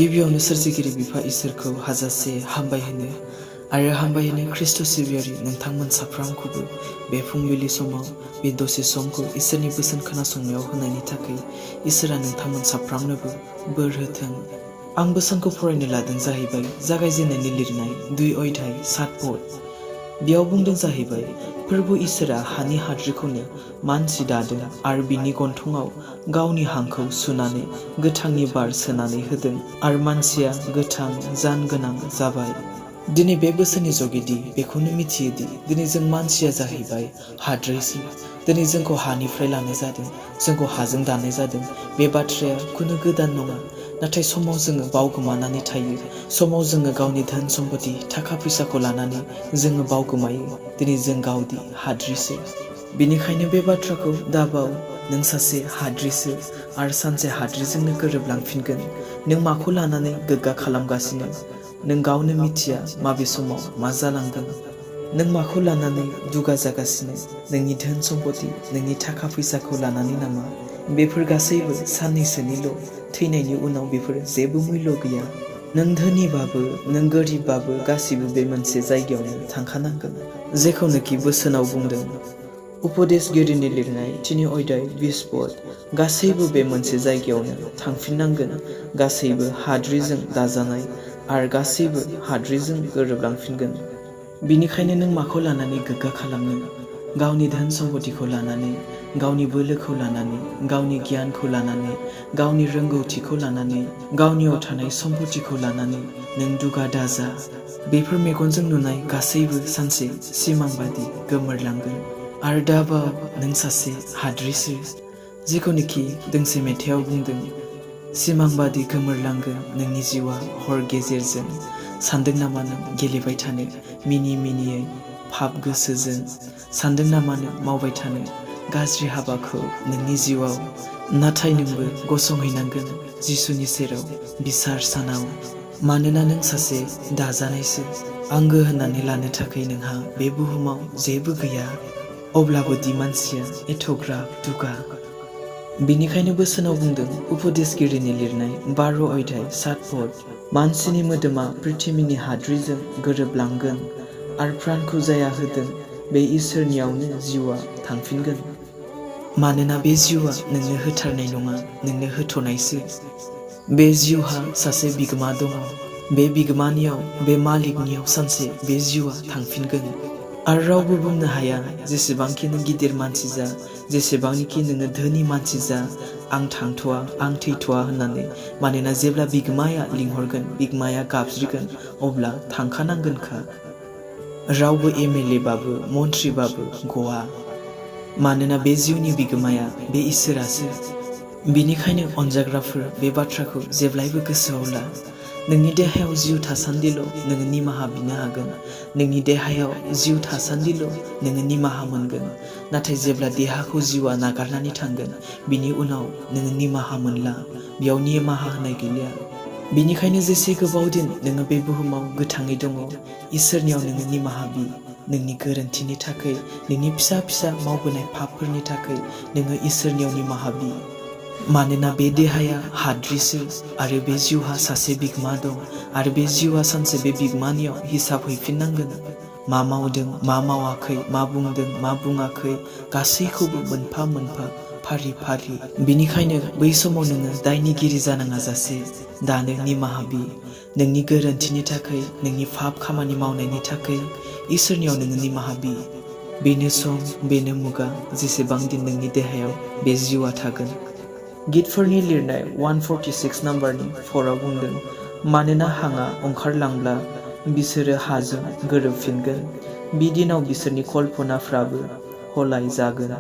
गिबियावनो सोरजिगिरि बिफा इसोरखौ हाजासे हामबायहोनो आरो हामबायहोनो ख्रीष्ट सिबियारि नोंथांमोन साफ्रोमखौबो बे फुंबिलि समाव बे दसे समखौ इसोरनि बोसोन खोनासंनायाव होनायनि थाखाय इसोरा नोंथांमोन साफ्रोमनोबो बोर होथों। आं बोसोनखौ फरायनो लादों जाहैबाय जागायजेननायनि लिरनाय 2 अध्याय 7 पद। बेयाव बुंदों जाहैबाय फोरबो इसोरा हानि हाद्रिखौनो मानसि दादों आरो बिनि गन्थङाव गावनि हांखौ सुनानै गोथांनि बार सोनानै होदों आरो मानसिया गोथां जान गोनां जाबाय। दिनै बे बोसोननि जगेदि बेखौनो मिथियोदि दिनै जों मानसिया जाहैबाय हाद्रैसो। दिनै जोंखौ हानिफ्राय लानाय जादों, जोंखौ हाजों दानाय जादों। बे बाथ्राया खुनु गोदान नङा, नाथाय समाव जोङो बावगोमानानै थायो। समाव जोङो गावनि धोन सम्पति थाखा फैसाखौ लानानै जोङो बावगोमायो। दिनै जों गावदि हाद्रिसो। बेनिखायनो बे बाथ्राखौ दाबाव, नों सासे हाद्रिसो आरो सानसे हाद्रिजोंनो गोरोबलांफिनगोन। नों माखौ लानानै गोग्गा खालामगासिनो? नों गावनो मिथिया माबे समाव मा जालांगोन। नों माखौ लानानै दुगा जागासिनो? नोंनि धोन सम्पति, नोंनि थाखा फैसाखौ लानानै नामा? बेफोर गासैबो साननैसोनिल', थैनायनि उनाव बेफोर जेबो मुल्य गैया। नों धोनिबाबो नों गोरिबबाबो गासिबो बे मोनसे जायगायावनो थांखानांगोन, जेखौनोखि बोसोनाव बुंदों। उपदेशगिरिनि लिरनाय 3 अध्याय 20 पद। गासैबो बे मोनसे जायगायावनो थांफिननांगोन। गासैबो हाद्रिजों दाजानाय आरो गासैबो हाद्रिजों गोरोबलांफिनगोन। बिनिखायनो नों माखौ लानानै गोग्गा खालामो? गावनि धोन सम्पतिखौ लानानै, गावनि बोलोखौ लानानै, गावनि गियानखौ लानानै, गावनि रोंगौथिखौ लानानै, गावनियाव थानाय सम्पतिखौ लानानै नों दुगा दाजा। बेफोर मेगनजों नुनाय गासैबो सानसे सिमां बादि गोमोरलांगोन। आरो दाबाव नों सासे हाद्रिसो, जेखौनोखि दोंसे मेथाइयाव बुंदों, सिमां बादि गोमोरलांगोन नोंनि जिउआ हर गेजेरजों। सानदों नामा नों गेलेबाय थानो मिनि मिनियै पाप गोसोजों? सानदों नामा नों मावबाय थानो गाज्रि हाबाखौ नोंनि जिउआव? नाथाय नोंबो गसंहैनांगोन जिसुनि सेराव बिसार सानाव। मानोना नों सासे दाजानायसो। आंगो होननानै लानो थाखाय नोंहा बे बुहुमाव जेबो गैया। अब्लाबो दि मानसिया एथ'ग्राब दुगा। बिनिखायनो बोसोनाव बुंदों उपदेशगिरिनि लिरनाय 12 अध्याय 7 पद। मानसिनि मोदोमा पृथ्वीनि हाद्रिजों गोरोबलांगोन आरो प्राणखौ जाया होदों बे इसोरनियावनो जिउआ थांफिनगोन। मानोना बे जिउआ नोंनो होथारनाय नङा, नोंनो होथ'नायसो। बे जिउहा सासे बिगोमा दङ। बे बिगोमानियाव, बे मालिकनियाव सानसे बे जिउआ थांफिनगोन। आरो रावबो बुंनो हाया जेसेबांखि नों गिदिर मानसि जा, जेसेबांखि नोङो धोनि मानसि जा, आं थांथ'वा, आं थैथ'वा होननानै। मानोना जेब्ला बिगोमाया लिंहरगोन, बिगोमाया गाबज्रिगोन, अब्ला थांखानांगोनखा। रावबो MLA बाबो मन्थ्रिबाबो गवा। मानोना बे जिउनि बिगोमाया बे इसोरासो। बिनिखायनो अनजाग्राफोर, बे बाथ्राखौ जेब्लायबो गोसोआव ला। नोंनि देहायाव जिउ थासान्दिल' नोङो निमाहा बिनो हागोन। नोंनि देहायाव जिउ थासान्दिल' नोङो निमाहा मोनगोन। नाथाय जेब्ला देहाखौ जिउआ नागारनानै थांगोन, बिनि उनाव नोङो निमाहा मोनला। बेयाव निमाहा होनाय गैलिया। बिनिखायनो जेसे गोबाव दिन नोङो बे बुहुमाव गोथाङै दङ, इसोरनियाव नोङो निमाहा बि। नोंनि गोरोन्थिनि थाखाय, नोंनि फिसा फिसा मावबोनाय पापफोरनि थाखाय नोङो इसोरनियाव निमाहा बि। मानोना बे देहाया हाद्रिसो आरो बे जिउहा सासे बिगोमा दं आरो बे जिउआ सानसे बे बिगोमानियाव हिसाब हैफिननांगोन। मा मावदों, मा मावाखै, मा बुंदों, मा बुङाखै, गासैखौबो मोनफा मोनफा फारि फारि। बिनिखायनो बै समाव नोङो दायनिगिरि जानाङा जासे दानो निमाहा बि। नोंनि गोरोन्थिनि थाखाय, नोंनि पाप खामानि मावनायनि थाखाय इसोरनियाव नोङो निमाहा बि। बेनो सम, बेनो मुगा, जेसेबां दिन नोंनि देहायाव बे जिउआ थागोन। गितफोरनि लिरनाय 146 नाम्बारनि 4आव बुंदों, मानोना हांआ ओंखारलांब्ला बिसोरो हाजों गोरोबफिनगोन। बि दिनाव बिसोरनि कल्पनाफ्राबो हलाय जागोन।